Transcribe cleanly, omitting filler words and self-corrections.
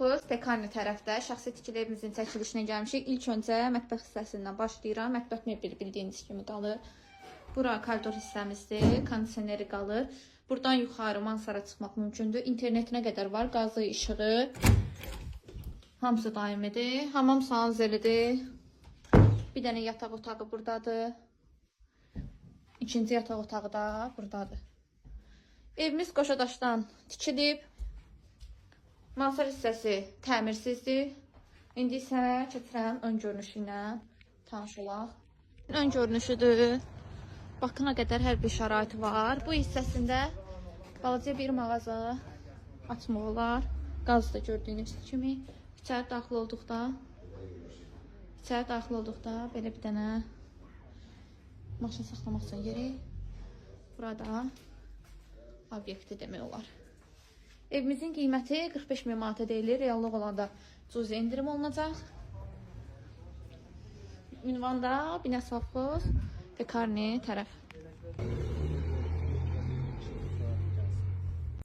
Sovxoz, Pekarni tərəfdə şəxsi tikili evimizin çəkilişinə gəlmişik. İlk öncə mətbəx hissəsindən başlayıram. Mətbəx mebeli bildiyiniz kimi qalır. Bura koridor hissəmizdir, kondisioneri qalır. Buradan yuxarı mansara çıxmaq mümkündür. İnternetinə qədər var, qazı, işığı. Hamısı daimidir. Hamam sanzelidir. Bir dənə yataq otağı buradadır. İkinci yataq otağı da buradadır. Evimiz qoşa daşdan tikilib. Mansard hissəsi təmirsizdir. İndi isə keçirəm ön görünüşü ilə tanış olaq. Ön görünüşüdür. Bakına qədər hər bir şəraiti var. Bu hissəsində balaca bir mağaza açmaq olar. Qaz da gördüyünüz kimi. İçəri daxil olduqda belə bir dənə maşın saxlamaq üçün yeri. Burada obyekti demək olar. Evimizin qiyməti 45 min manata deyilir. Reallıq olanda cüzi endirim olunacaq. Ünvanda Binə Sovxoz, Pekarni tərəf.